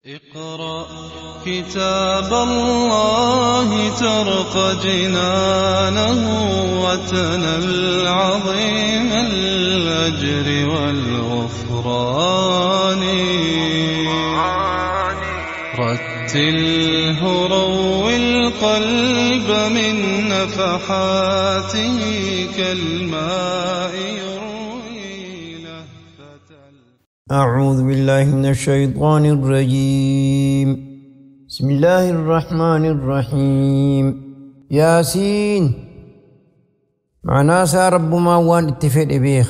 اقرأ كتاب الله ترق جنانه وتنل عظيم الأجر والغفران. رتله روي القلب من نفحاته كالماء يروي لهفة. أعوذ بالله من الشيطان الرجيم. بسم الله الرحمن الرحيم. ياسين معناه رب ما وان اتفق بيخ.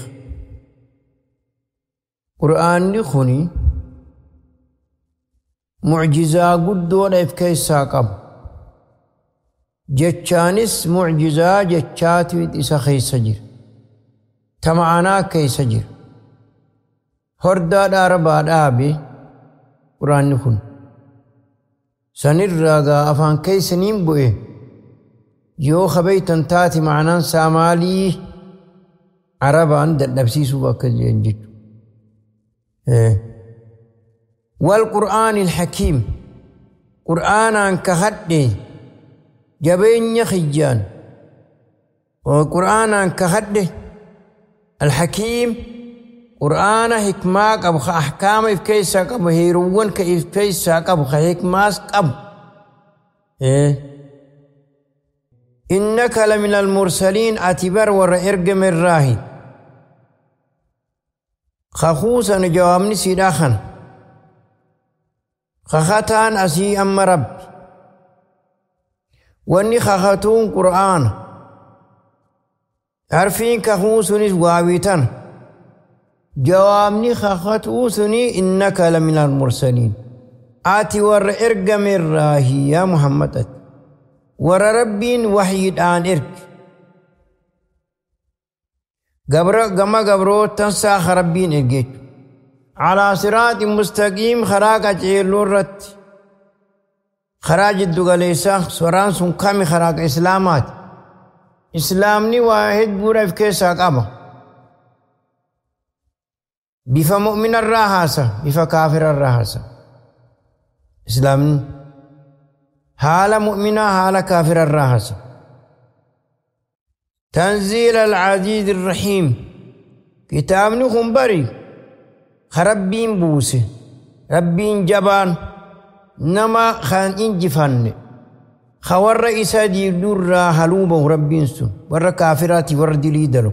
قرآن خني معجزة قدوة إفكيسا قب جتشانس معجزة جتشات إسا خيسجر تمعنا كيسجر هردا داربا دابي قرآن خن سنراغا أفان كيسنين بوئي يو خبيتن تاتي معنان سامالي عربان دلبسي سوبا كجين جتو. والقرآن الحكيم قرآنا كهدي جبين خجان وقرآنا كهدي الحكيم قرآن حكمة قب أحكام إفكيسا قب هيرون كإفكيسا قب حكمة قب. إنك لمن المرسلين أتبر ورئرق من راهي خخوصا جوامني سيداخن خختان أسي أم رب واني خختون قرآن عارفين كخوصني واويتن جوامني خختوسني إنك لمن المرسلين آتي ور إرقم الراهي يا محمد ور ربين وحيد آن إرق قم قبرو تنسى خربين إرقيت على صراط مستقيم خراج جيلورت خراج الدغليسا سوران سن كامي خراج اسلامات اسلامني واحد بورا في كيسا قبا بفا مؤمن الراحاسا بفا كافر الراحاسا اسلامني حال مؤمنا حال كافر الراحاسا. تنزيل العزيز الرحيم كتابني خنبري خربين بوسه ربين جبان نما خان انجفن خور إسا دي دورا هلوبه ربين سن ور كافراتي ور دليدلو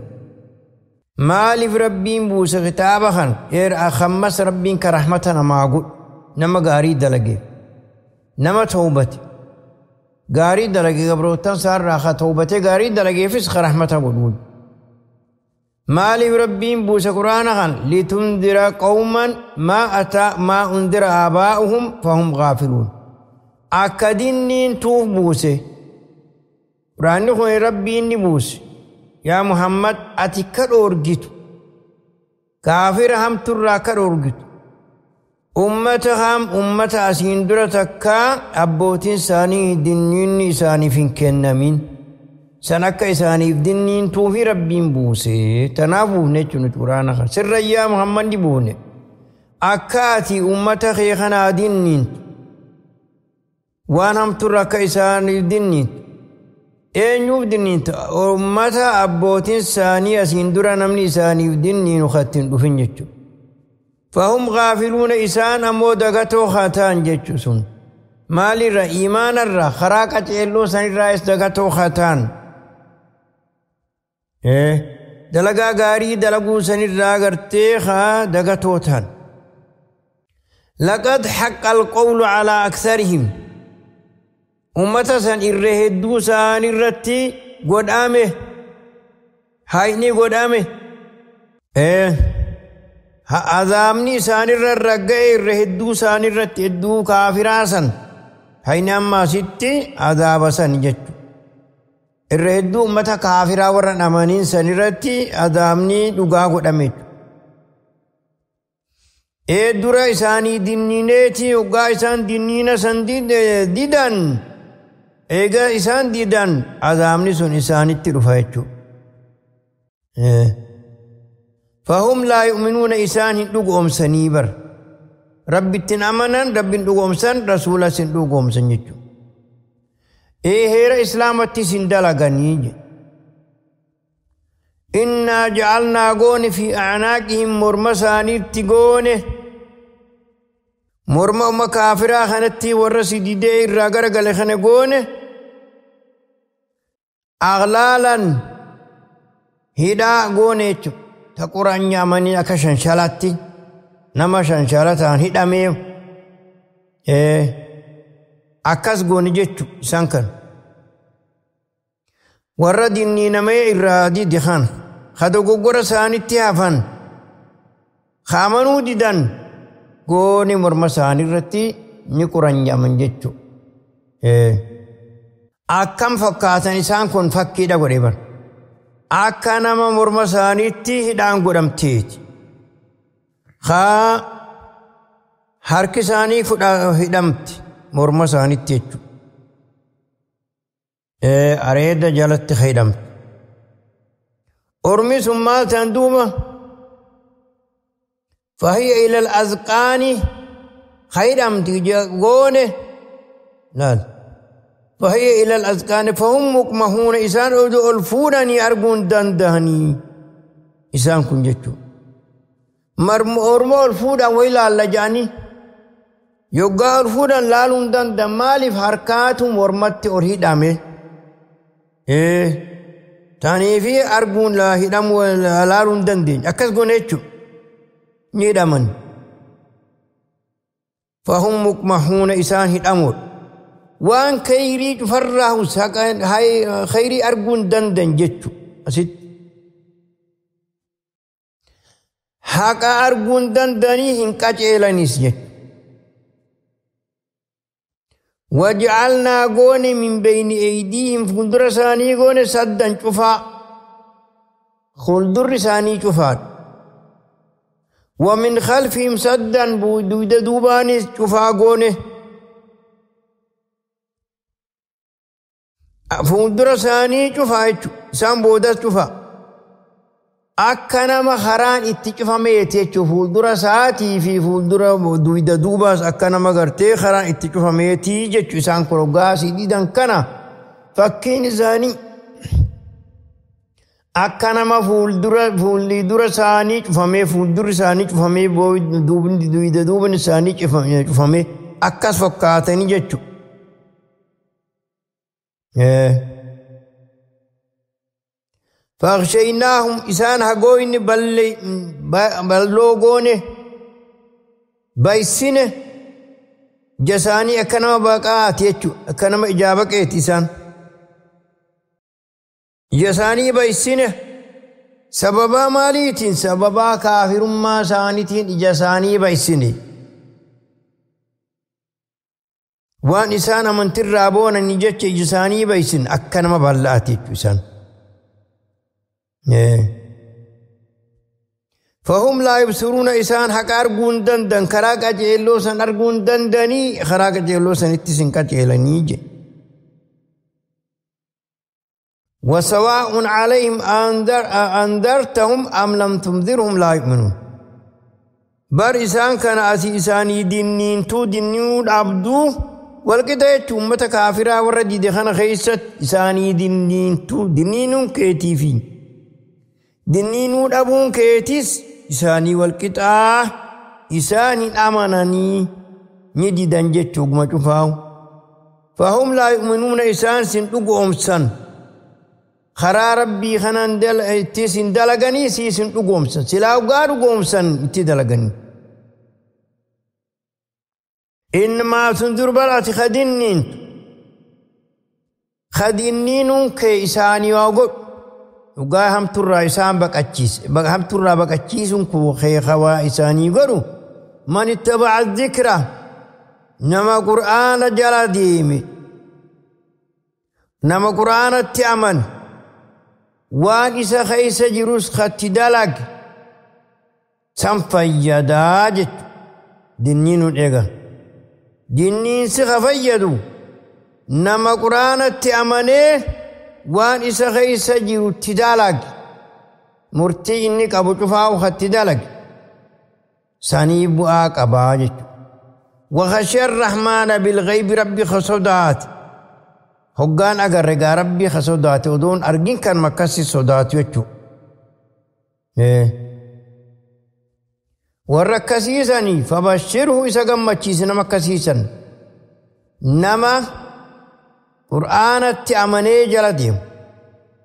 مالف ربين بوسه كتابا خان إير أخمس ربين كرحمتنا ما قل نما غاري دلقي نما توبتي غاري دلقي قبروتان سار راخا توبتي غاري دلقي فسخ رحمته قلول مالي ربين بوس قرآن خان لتنذر قوما ما أتى ما أنذر آباؤهم فهم غافلون. أكدنين توف بوسه قرآن خان ربين بوس يا محمد أتكر أورجيت كافر هم ترى كر أورجيت أمتهم أمة أسين درتك أبوتين ساني دنين ساني فين كنمين سنك إسانيف دنين توفي ربين بوسي تنافو نتشون قرآن خان سر يا محمد بونه أكاتي أمة خيخنا دنين وانهم ترك إسانيف دنين أين دنين أمة أبوتين ساني أسين نمني إسانيف دنين وختين دفن جتشو فهم غافلون إسان أمو دغتو خاتان جتشو سن مالي را إيمان الرا خراقة إلو سن را إس دغتو خاتان دلقا غاري دلقو سن را غرتي خا دغتو تان. لقد حق القول على أكثرهم أمة سن إره دوسان إرتي قدامه هايني قدامه عذابني سان الرقة إره دوسان إرتي دو كافراسا هايني أما ستي عذاب سن جت إره دو أمة كافرا ورن أمانين سن إرتي عذابني دوغا قدامه dura isaanii dinnineeti hoggaa isaan dinniina san didan eega isaan didan azaabni sun isaanitti dhufa jechuudha. فهم لا يؤمنون إسان hin dhugoomsanii bar. Rabbittiin amanan, Rabbiin dhugoomsan, rasuulas hin dhugoomsan jechuudha. Heera Islaamattis hin dalaganii jedhe. Innaa ja'alnaa goone fi a'naaqihim morma isaaniitti goone. Morma umma kaafiraa kanatti warra si didee irraa garagale kana goone. Aghlaalan hidhaa goone jechuudha. Ta quraan nyaamanii akka shanshalaatti nama shanshala ta'an hidhamee akkas goone jechuudha isaan kan. Warra dinniinamee irraa dide kana ka dogoggora isaanitti hafan ka amanuu didan goone morma isaanii irratti ni quranyaman jechuudha. Akkam fakkaatan isaan kun fakkiidha godhe bara. Akka nama morma isaaniitti hidhaan godhamteeti. Haa harki isaanii hidhamti morma isaaniitti jechuudha. Areeda jalatti hidhamti. Ormi sun maal ta'an duuba? فهي إلى الأذقان خيرم تجون لا فهي إلى الأذقان فهم مقمحون إسان أدو ألفونني أرجون دندهني إسان كن جتو مرمو ألفودا وإلى اللجاني يقع ألفودا لالون دند مالف حركاتهم ورمت أرهيد أمي إيه تاني في أرجون لا هدام لالون دندين أكس قنيتشو نيدمن فهم مقمحون إسان هدامور وان خيري تفرحوا هاي خيري أرجون دندن جتشو أسيت حقا أرجون دندني هنكاچ جت وجعلنا غوني من بين أيديهم فندر ساني غوني سدا شفا خلدر ساني شفا ومن خلفهم سدا بودود دوباني شفا غوني فندر ساني شفا سام بودا شفا akka nama karaan itti cufameeti jechuun fuuldura isaatii fi fuuldura dugda duubaas akka nama gartee karaan itti cufameeti jechuun isaan koroggaasii didan kana fakkiin isaanii akka nama fuuldura isaanii cufamee fuuldurri isaanii cufamee dugda duuban isaanii cufamee akkas fakkaatanii jechuudha. فأغشيناهم إسان هقوين بلوغونه بايسينه جساني أكنما باقات يتشو أكنما إجابك إسان جساني بايسينه سببا ماليتين سببا كافر ما سانتين جساني بايسينه وان إسان من ترابون نجتش جساني بايسين أكنما بلاتي إسان فهم لا يبصرون إسان حق أرجون دندن كراك أجيلو سن أرجون دندني خراك أجيلو سن اتسن كجيلني وسواء عليهم أنذرتهم أم لم تنذرهم لا يؤمنون بر إسان كان أسي إساني دينين تو دينيون عبدو والقدرة أمة كافرة وردي دخن خيست إساني دينين تو دينين كيتيفين دينينو أبون كيتيس إساني والقطاع إساني أمانني ندي دنجت ما تفاو فهم لا يؤمنون إسان سن سن خرا ربي خنان دل تيسن دلغني سيسن سن سلاو غارو سن تدلغني إنما تنذر بلات خدنين خدنين كي إساني واغو dhugaa hamturraa isaan baqachiise hamturraa baqachiisuun kun keekawaa isaanii godhu man ittaba'a dhikra nama qur'aana jala deeme nama qur'aanatti amane waan isa keessa jirus katti dalage san fayyadaa jechu dinniinuun eegan dinniin si ka fayyadu nama qur'aanatti amanee waan isa keessa jirutti dalage murtii inni qabu cufaa katti dalage sanii bu'aa qabaa jechuudha. وخشي الرحمن بالغيب ربي خصدات هقان أقرقا ربي خصدات ودون أرجين كان مكسي صدات يجو وركسيسني فبشره إسا قمتشيسن مكسيسن نما قرآن تأمني جلدهم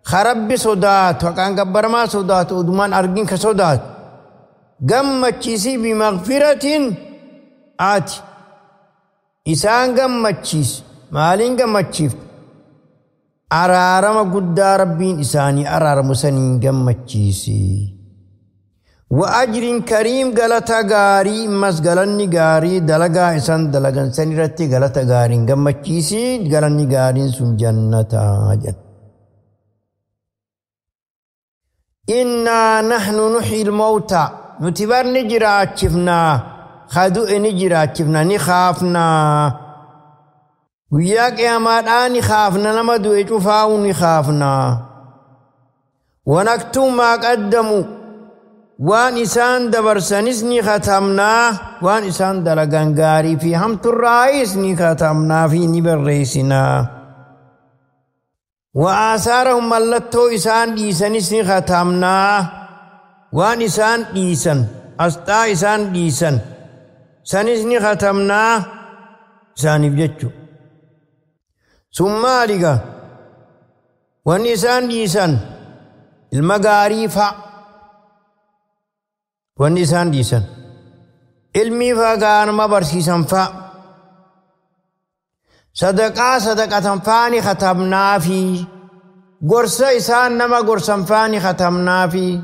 خرب صدات وكان قبر ما صدات ودمان أرجين كصدات قمتشيسي بمغفرة آتي إسان قمتشيس مالين قمتشيف أرارم قد ربين إساني أرارم سنين قمتشيسي وأجر كريم غلطة غاري مس غلني غاري دلغا إسان دلغن سنرتي غلطة غاري قمتشيسي غلني غاري سن جنة جن إنا نحن نحيي الموتى نتبر نجراتشفنا خدو نجراتشفنا نخافنا وياك يا ماداني خافنا لما دويتو فاوني خافنا ونكتم ما قدموا وان إسان دبرسنسني ختمنا وان إسان دلقان غاري في همت الرئيسني ختمنا في نبريسنا وآثارهم ملتو إسان ديسنسني ختمنا وان إسان ديسن أستا إسان ديسن سنسني ختمنا إسان بجتشو ثم لغا وان إسان ديسن المغاري فا وان إسان ديسن علمي فا غان ما برسيسن فا صدقا صدقة فاني ختمنا في غرسة إسان نما غرسن فاني ختمنا في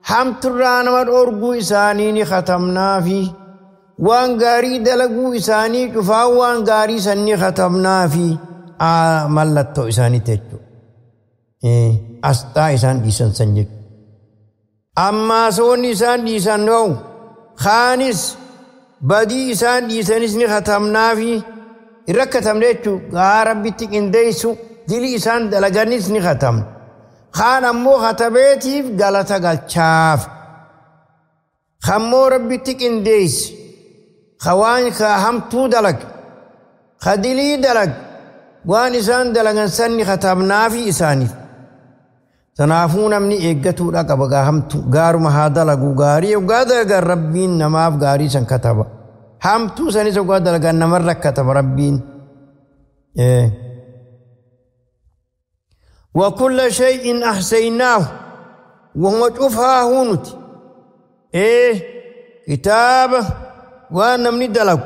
حمتران نما أرغو إسانيني ختمنا في وان غاري دلقو إساني كفا وان غاري سني ختمنا في ملتو إساني تجو أستا إسان ديسن سنجد أما سون إسان ديسن نو خانس بدي إسان ديسن ختمنا في ركتم ليتو غاربي تكنديسو دلي إسان دلغنيس نختم خان أمو ختبيتي غلطة غلطاف خمو ربي تكنديس خوان خهم تو دلق خدلي دلق وان إسان دلغن سني ختمنا في إساني تنافون مني إيقتو لك بغا هم تو غارو ما دلقو غاري وغادر ربين نماف غاري سن كتبا هم تو سني سو دلغان نمر كتب ربين وكل شيء أحصيناه وهو شوفها هونت كتاب وانا من دلق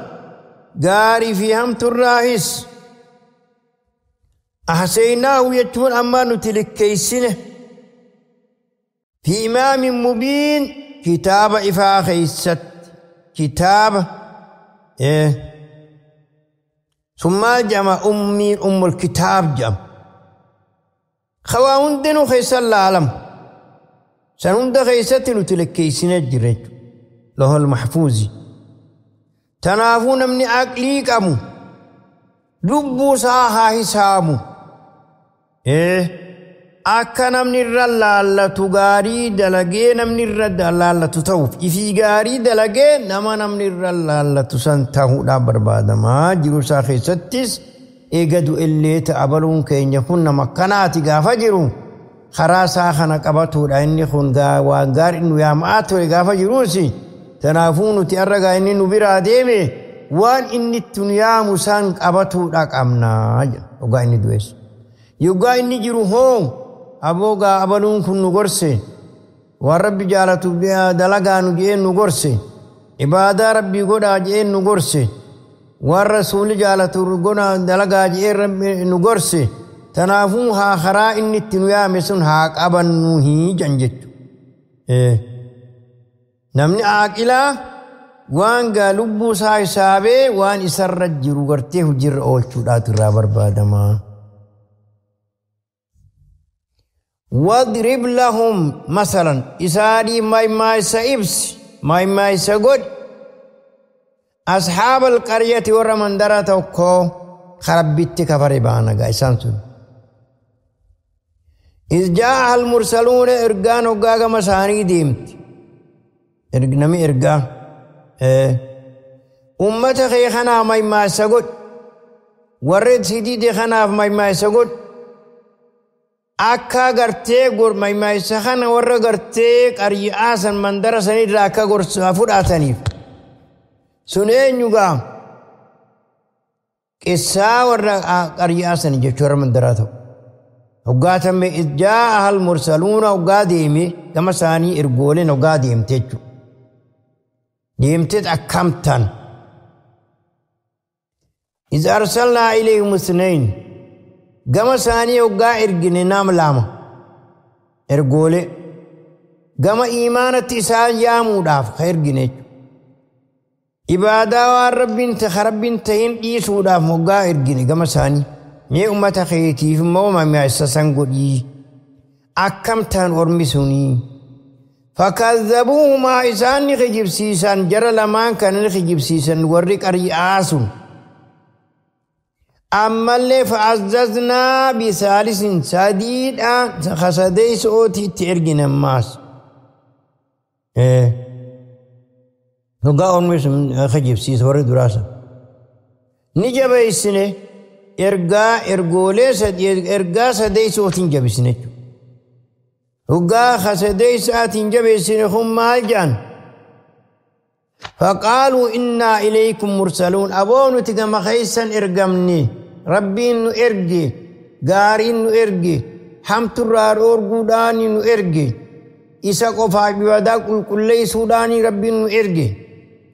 غاري في هم الراهس أحصيناه يتون أما نتلكيسنه في إمام مبين كتاب إفا خيست كتاب ثم جمع أمي أم الكتاب جمع خواهن دنو خيس العالم سنون خيستن تلكيسين الجريج له المحفوظ تنافون من عقلي كمو لبو ساها حسامو akka namni irra laallatu gaarii dalagee namni irra laallatu ta'uuf ifii gaarii dalagee nama namni irra laallatu san ta'uudhaaf barbaadamaa jiru isaa keessattis eega du'ellee ta'a baluun keenya kun nama akkanaati gaafa jiru karaa isaa kana qabatuudha inni kun waan gaarii nu yaama'aa ture gaafa jiruusi tanaafuu nuti har'a gaa inni nu biraa deeme waan inni itti nu yaamu san qabatuudha qabnaa jedha dhugaa inni du'es. Yoggaa inni jiru hoo aboogaa abaluun kun nu gorse waan rabbi jaalatu dalagaa nu je'een nu gorse ibaadaa rabbii godhaa je'een nu gorse waan rasuulli jaalatu godhaa dalagaa je'een nu gorse tanaafuu haa karaa inni itti nu yaame sun haa qabannu hiijan jechu. Namni aaqilaa waan gaa lubbuu isaa hisaabee waan isarra jiru gartee hojiirra oolchuudhaatu irraa barbaadama. واضرب لهم مثلا إسادي ما إبس ما إسقود أصحاب القرية ورمندرة توكو خربت كفر بانا غايسان إذ جاء المرسلون إرقان وقاق مساني ديمت نمي إرقان Ummata kee kanaa maymaasa godh. Warri sidiide kanaaf maymaasa godh. Akka gartee maymaasa kana warra gartee qaryi'aa san mandara sanirraa akka gorsa fudhataniif. Sun eenyu gaa? Qissaa warra qaryi'aa sani jechuu warra mandaraa ta'u. Hoggaatame jaa'a al mursaluuna hoggaa deeme gama isaanii ergooleen hoggaa deemte jechuudha. Deemteet akkamtan. Iz arsalnaa ilayhim isnayn gama isaanii hoggaa ergine nama lama ergoolee gama iimaanatti isaan yaamuudhaaf ka ergine jechuudha. Ibaadaa waan rabbiin rabbiin tahin dhiisuudhaaf hoggaa ergine gama isaanii. Mee ummata keetiif immoo mammaaksa san godhii akkam ta'an ormi sunii. Fakazzabuuhumaa isaan ni kijibsiisan jara lamaan kan ni kijibsiisan warri qaryi'aa sun. Ammallee fa'azzaznaa bisaalisin sadiidhaan kasadeessooti itti ergine ammaas. Hoggaa ormi sun kijibsiisa warri duraasa. Ni jabeessine. Ergaa ergoolee ergaa sadeessootiin jabisne jechuudha. Hoggaa kasadeessaatiin jabeessine kun maal jedhan? Faqaaluu innaa ilaykum mursaluun aboo nuti gama keessan ergamne rabbiin nu erge gaariin nu erge hamturraa dhoorguudhaan nu erge isa qofaaf ibaadaa qulqulleessuudhaan rabbiin nu erge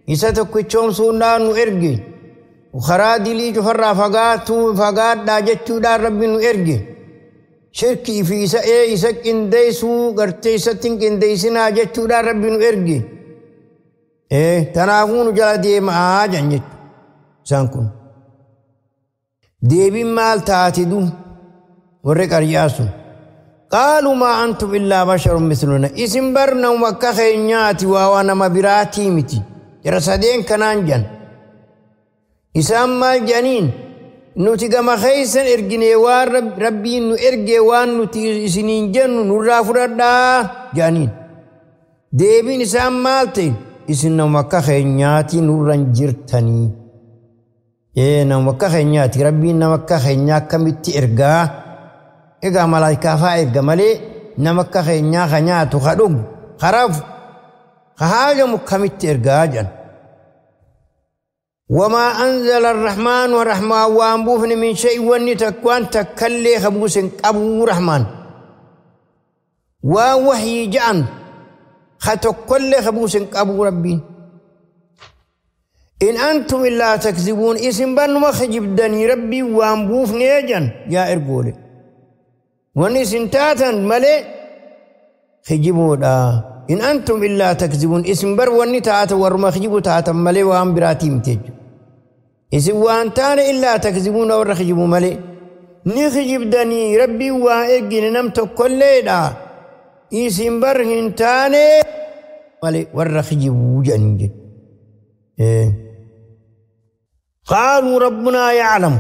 isa tokkichoomsuudhaan nu erge. Karaa dilii cufarraa fagaadhaa jechuudhaan rabbi nu erge. Shirkii fi isa isa qindeessuu gartee isatti hin qindeessinaa jechuudhaan rabbi nu erge. Tanaafuu nu jala deemaa jedhan jechuudha. Isaan kun. Deebiin maal taate du warri qaryaa sun. Qaaluu maa antum illaa basharun misluna. Isin bar nama akka keenyaati waa nama biraatii miti. Jara sadeen kanaan jedhan. Isaan maal jedhaniin nuti gama keessan ergine waan rabbiin nu erge waan nuti isiniin jennu nurraa fudhadhaa jedhaniin. Deebiin isaan maal ta'e isin nama akka keenyaati nurra hin jirtanii. Nama akka keenyaati rabbiin nama akka keenyaa akkamitti ergaa? Egaa malaayikaa fa'aa erga malee nama akka keenyaa ka nyaatu ka dhugu ka rafu ka haajamu akkamitti ergaa jedhan. وما أنزل الرحمن ورحمة وأنبوفن من شيء ونتكوان تكلي خبوس أبو رحمن ووحي جعن خطكل خبوس أبو ربي إن أنتم إلا تكذبون اسم بن وخجبدني ربي وأنبوفن يجن يا إرقولي ونسن تاتا ملي خجبوا إن أنتم إلا تكذبون اسم بر ونتاتا ورما خجبوا تاتا ملي وأن براتيم تجو إذن وأنتان إلا تكذبون ورخجبوا ملي نخجب دني ربي وإجن نمت كل ليلة إسم برهنتان ملي ورخجبوا جنج قالوا ربنا يعلم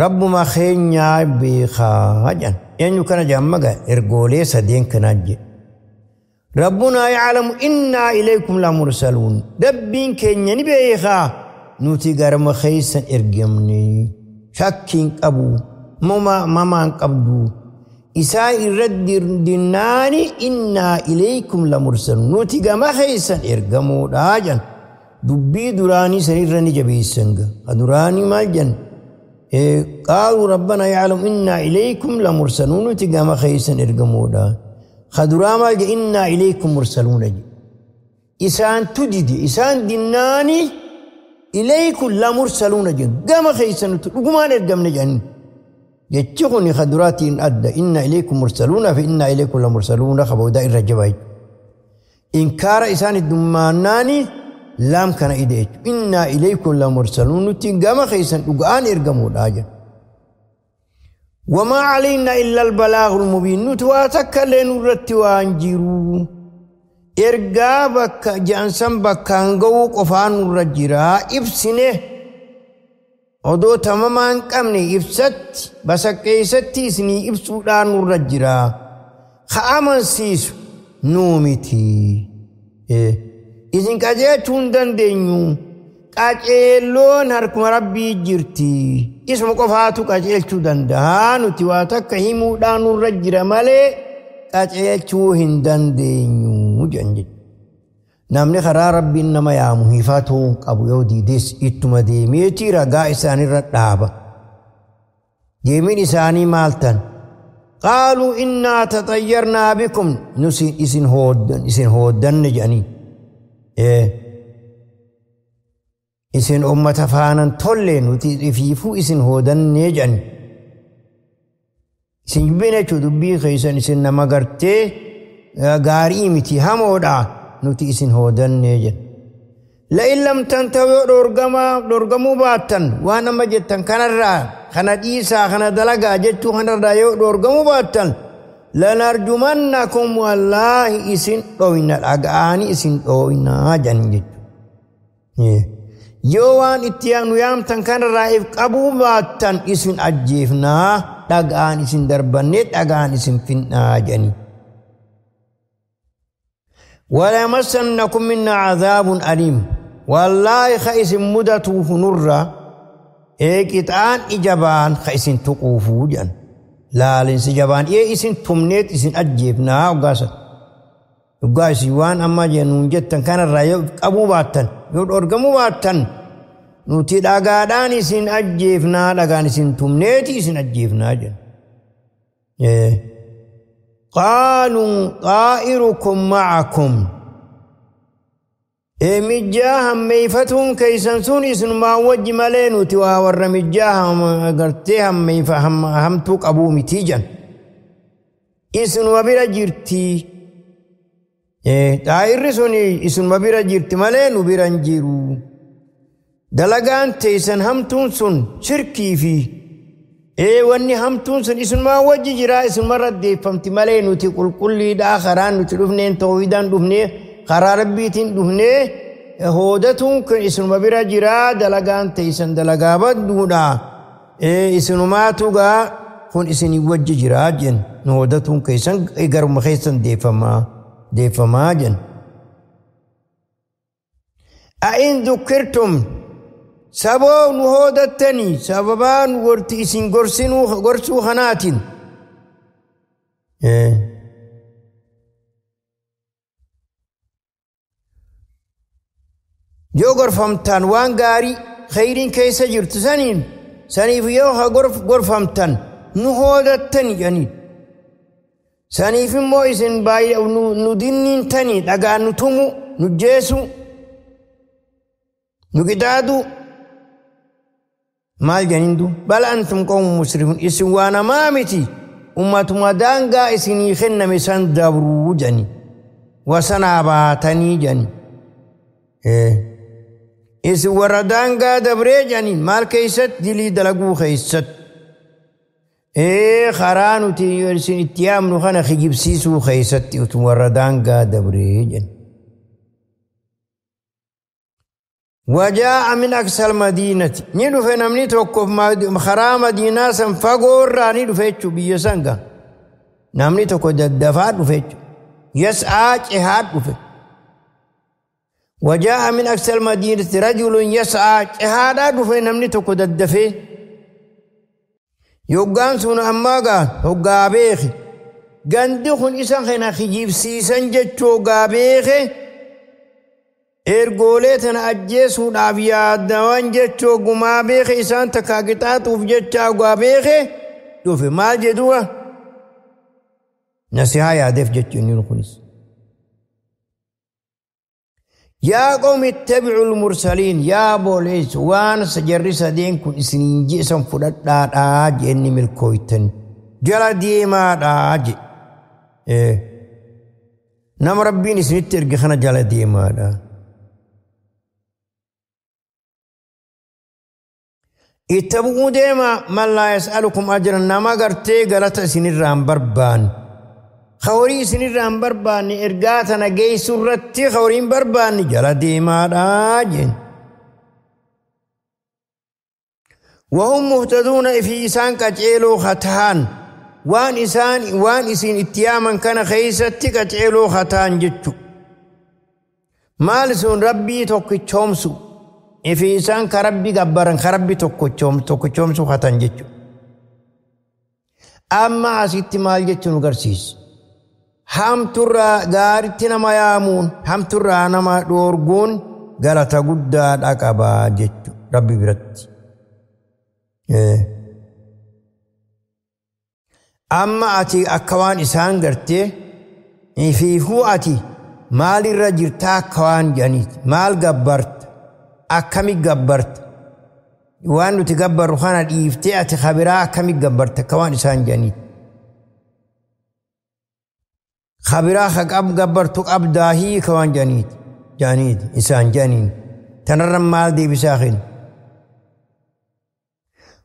رب ما خينيا بخاجا يعني كان جامعة إرجولي سدين كناجي ربنا يعلم إنا إليكم لمرسلون دبين كينيا نبيخا nuti garma keessan ergamne shakkiin qabu mamaan qabdu isaa irra dinnaani innaa ilaykum lamursalun nuti gama keessan ergamoodha jedhan dubbii duraanii sanirra ni jabeessan ga duraanii maal jedhan qaaluu rabbana ya'lamu innaa ilaykum lamursaluun nuti gama keessan ergamoodha kaduraa maal jedhan innaa ilaykum mursaluuna jedhe isaan tudide isaan dinnaani إليكم لمرسلون جن قام خيسن تقومان إرقمنا جن يتشغني خدراتي إن أدى إنا إليكم مرسلون فإنا إليكم لمرسلون خبو دائر رجباي إنكار إسان الدماناني لام كان إيديك إنا إليكم لمرسلون قام خيسن تقوان إرقموا الآجة وما علينا إلا البلاغ المبين نتواتك لنورت وانجرو Ergaa bakka ja'ansan bakkaan ga'uu qofaan nurra jira ibsine odoo tamamaa hin qabne ibsatti basaqqeessatti isinii ibsuudhaan nurra jira ka amansiisu nuu miti. Isin qajeelchuu hin dandeenyu Qaceelloon harkuma Rabbii jirti. Isuma qofaatu qaceelchuu danda'a. Nuti waa takka himuudhaan nurra jira malee qaceelchuu hin dandeenyu jedhan jechuudha. Namni karaa Rabbiin nama yaamu hifatuu hin qabu yoo diides ittuma deemeeti ragaa isaanirra dhaaba. Deemiin isaanii maal tan? Qaaluu innaa tatayyarnaa bikum nusi isin hooddanne jedhanii. Isin ummata faanan tolle nuti ifiifuu isin hoodannee jedhani. Isin jibbina jechuun dubbii keessan isin nama gartee gaarii miti hamoodha nuti isin hoodannee jedhan. La'in lam tantahu yoo dhoorgamuu baattan waan amma jettan kanarraa kana dhiisaa kana dalagaa jechuu kanarraa yoo dhoorgamuu baattan lanarjumannakum wallaahi isin dhooyna dhaga'anii isin dhooynaa jedhan jechuudha. Yoo waan itti nu yaamtan kanarraa if qabuu baattan isin ajjeefnaa dhagaan isin darbannee dhagaan isin finnaa jedhanii. Walayamassannakum minnaa cadaabun aliim. Wallaahi ka isin mudatuufu nurra qixaan ijabaan ka isin tuquufuu jedhan. Laalinsi jabaan isin tumneet isin ajjeefnaa hoggaasa. Dhugaa isin waan amma jennuun jettan kanarraa yoo qabuu baattan yoo dhorgamuu baattan nuti dhagaadhaan isin ajjeefnaa dhagaan isin tumneeti isin ajjeefnaa jedhan. Qaaluu xaa'irukum ma'akum. Mijjaa hammeeffatuun keessan sun isinumaan wajji malee nuti waa warra mijjaa gartee hamtuu qabuu mitii jedhan. Isinuma bira jirti. Xaa'irri sun isinuma bira jirti malee nu bira hin jiru. Dalagaan teessan hamtuun sun shirkii fi wanni hamtuun sun isinumaan wajji jira isinumarra deeffamti malee nuti qulqulliidhaa karaa nuti dhufneen tawhiidaan dhufnee karaa Rabbiitiin dhufnee hoodatuun kun isinuma bira jira dalagaan teessan dalagaa badduudha. Isinumaatu gaa kun isinii wajji jira jenn nu hoodatuun keessan garuma keessan deeffamaa. Deeffamaa jenn. A'in dukkirtum saboo nu hoodattanii sababaa nu gorti isin gorsuu kanaatiin. Yoo gorfamtan waan gaarii khayriin keessa jirtu saniin saniif yoo gorfamtan nu hoodattanii jedhanii. Saniif immoo isin baay'ee nu dinniintanii dhagaan nu tumu nu jeesu nu qixaadu maal jedhaniin du bal antum qawmun musrifuun isin waa namaa miti ummatuma daangaa isinii kenname san dabruu jedhani wasanaa baatanii jedhani. Isin warra daangaa dabree jedhani maal keessatti dilii dalaguu keessatti. Karaa nuti isin itti yaamnu kana kijibsiisuu keessatti utuu warra daangaa dabree jedhan. Wajaa'a min aqsal madiinati. Ni dhufe namni tokko karaa madiinaa san fagoorraa ni dhufe jechuudha biyya san gaa. Namni tokko daddafaa dhufe jechuudha. Yas'aa cehaa dhufe. Wajaa'a min aqsal madiinati rajulun yas'aa cehaadhaa dhufe namni tokko daddafee. Yoggaan sun ammaa gaa hoggaa beeke. Gandi kun isa kana kijibsiisan jechuu hoggaa beeke. Ergoolee tana ajjeesuudhaaf yaadawan jechuu gumaa beeke isaan takkaa qixaaxuuf jecha hoggaa beeke dhufe maal jedhuwa? Nasihaa yaadeef jechuu inni kunis. Yaa qawmi ittabi'ul mursaliin yaa booleessu waan jarri sadeen kun isiniin jeesan fudhadhaadhaa jeenni milkooytan jala deemaadhaa je. Nama Rabbiin isinitti erge kana jala deemaadhaa. Ittabi'uu deemaa man laa yas'alukum ajran nama gartee galata isinirraa hin barbaanne. Horii isinirraa hin barbaanne ergaa tana geessu irratti horii hin barbaanne jala deemaadhaa jeen. Wahum muhtaduuna fi isaan qaceeloo hataan waan isaan waan isin itti yaaman kana keessatti qaceeloo hataan jechu. Maal sun Rabbii tokkichoomsu Ifi isaan ka Rabbi gabbaran ka Rabbi tokkochoomsu hatan jechuudha. Amma asitti maal jechuun nu garsiisa? Hamturraa gaaritti nama yaamuun hamturraa nama dhoorguun galata guddaadha qabaa jechuudha Rabbi biratti. Amma ati akka waan isaan gartee ifiifuu ati maalirra jirtaa akka waan jedhaniiti maal gabbarta akkami gabbarta waan nuti gabbarru kana dhiiftee ati kabiraa akkami gabbarta akka waan isaan jedhaniiti. Kabiraa ka gabbartu qabdaahii ka waan jedhaniiti isaan jedhaniin tanarra maal deebisaa kennu.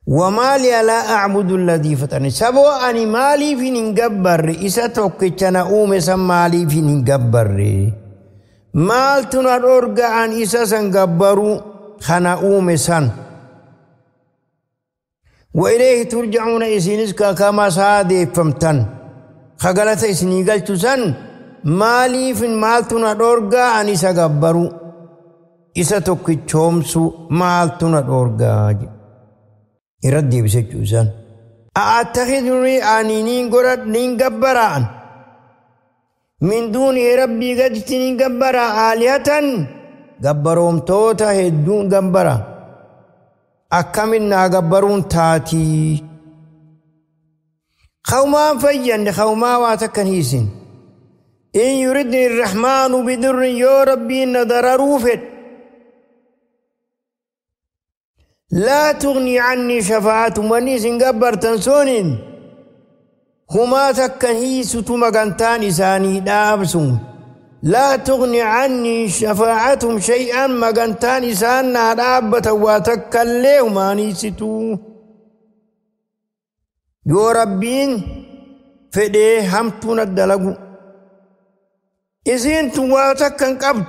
وما لي لا أعبد الذي فطرني سبو أني مالي في نجبر إسا توكيتنا أومي سمالي في نجبر مالتنا الأرجع عن إسا سنجبرو خنا أومي سن وإليه ترجعون إسينسكا كما سادي فمتن خقلت إسني قلت سن مالي في مالتنا الأرجع عن إسا جبرو إسا توكيتشومسو مالتنا الأرجع irratti deebise jechuudha isaan. A'attakhiduni ani niin godhadhu niin gabbara'an. Min duuni rabbii gaditti niin gabbara aalihatan gabbaroomtoota hedduun gabbara. Akkamin naa gabbaruun taatii. Qawmaan fayyanne qawmaa waa takkan hiisin. In yuridni irrahmaanu bidurrin yoo rabbiin na dararuu fedhe. لا تغني عني شفاعة وني سنغبر تنسونين هما تكن هي ستو مغانتان إساني دابسون لا تغني عني شفاعتهم شيئا مغانتان إسان دابة واتكن ليهما ستو يو ربين فدي همتون الدلقو إسين تواتكن قبض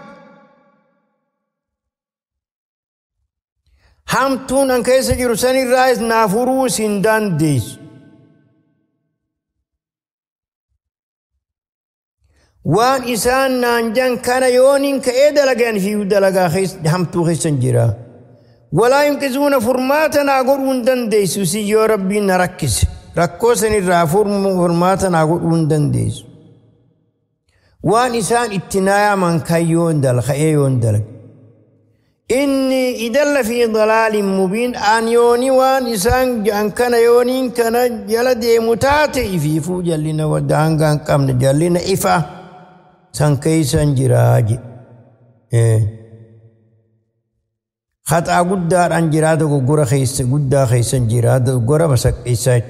Hamtuun an keessa jiru sanirraas naa furuu sin dandeessu. Waan isaan naan jan kana yooniin ka'ee dalagan fi dalagaa hamtuu keessan jira. Walaa yunqisuuna furmaata naa godhuu hin dandeessu si yoo rabbiin na rakkise. Rakkoo sanirraa furmaata naa godhuu hin dandeessu. Waan isaan itti naayaman kan yoon ka'ee yoon dalaga. إني إذا في ضلال مبين أن يوني وان إسان جان كان يونين كان جلد متاتي في فوجلنا ودان كان كم جلنا إفا سان جراج خطأ قدار أن جراد وغورا خيس قدا خيس جراد وغورا بسك إسات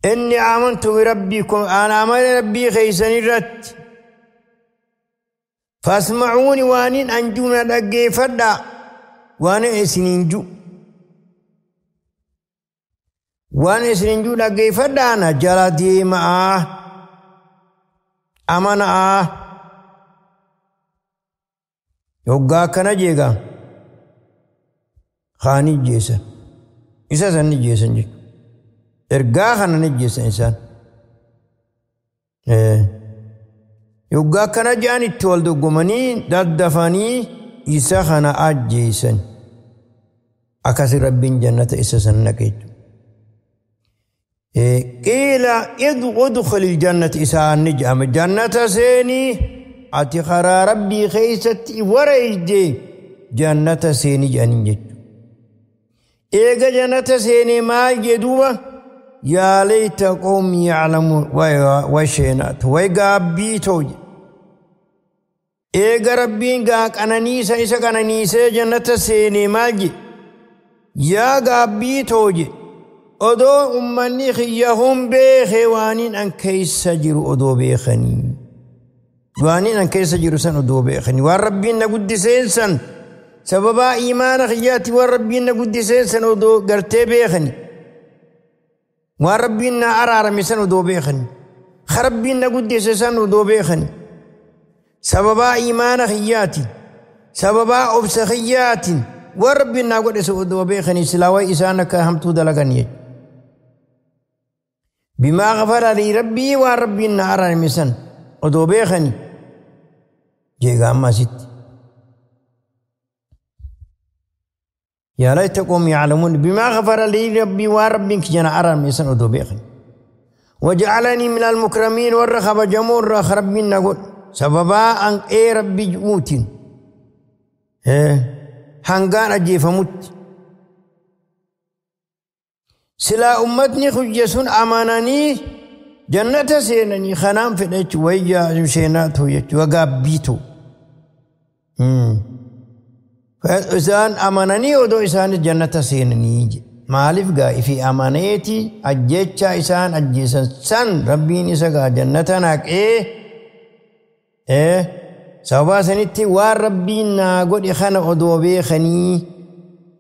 إني آمنت بربكم أنا آمن ربي خيسن الرت فاسمعوني وانين أنجونا دقي فدا وانا إسنينجو وانا إسنينجو دقي فدا أنا جلدي معاه أمانا يوغا كان جيغا خاني جيسا إسا سن جيسا جي إرقا خانا جيسا إنسان Yoggaa akkana jedhan itti wal dorgomanii daddafanii isa kana ajjeesan. Akkasi rabbiin jannata isa san naqe jechuudha. Qiila udkhulil jannata isaan ni jedhame jannata seenii ati karaa rabbii keessatti wareegdee jannata seenii jedhaniin jechuudha. Eega jannata seenee maal jedhuuba? يا ليت قومي يعلمون وشينات ويقابي توج إيقا ربين قاك أنا نيسا إسا أنا نيسا جنة سيني مالجي يا قابي توج أدو أمني خيهم بيخي وانين أن كيس سجروا أدو بيخني وانين أن كيس سجروا سن أدو بيخني والربين نقد سينسن سببا إيمان خياتي والربين نقد سينسن أدو قرتي بيخني وربنا أرارمي سن ودو بيخني خربنا قدس سن ودو بيخني سببا إيمان خياتي سببا أبس خياتي وربنا قدس ودو بيخني سلاوي إسانك همتو دلغني بما غفر لي ربي وربنا أرارمي سن ودو بيخني Jeegaa amma asitti. Yaa layta qawmi ya'lamuun bimaa ghafara lii rabbii waan rabbiin kiyya na araarame san odoo beekan. Waja'alanii minal mukramiin warra kabajamoo irraa rabbiin na godhe sababaa hanqee rabbii ji'uutiin hangaan ajjeefamutti. Silaa ummatni kiyya sun amananii jannata seenanii kanaan fedha jechuudha wayyaa seenaa ta'u jechuudha gaabbii ta'u. Isaan amananii odoo isaanis jannata seenanii jedhe. Maaliif gaa ifi amaneeti ajjeechaa isaan ajjeesan san rabbiin isa gaa jannata naqee sababaa sanitti waan rabbiin naa godhe kana odoo beekanii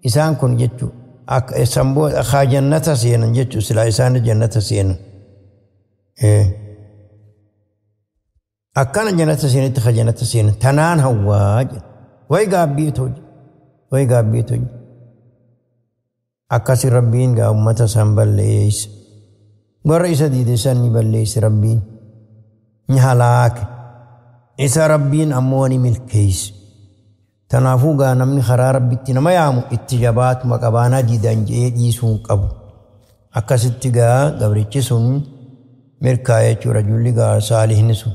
isaan kun jechuudha. Akka san booda haa jannata seenan jechuudha silaa isaanis jannata seenan. Akkana jannata seenetti haa jannata seenan tanaan hawwaa jedha. Way gaabbii ta'u way gaabbii ta'u. Akkasi rabbiin gaa ummata san balleeyse. Warra isa diide san ni balleeyse rabbiin. Ni halaake. Isa rabbiin ammoo ni milkeeyse. Tanaafuu gaa namni karaa rabbitti nama yaamu itti jabaatuma qabaanaa diidan je'ee dhiisuu hin qabu. Akkasitti gaa gabrichi sun milkaa'e jechuudha rajulli gaa saalihni sun.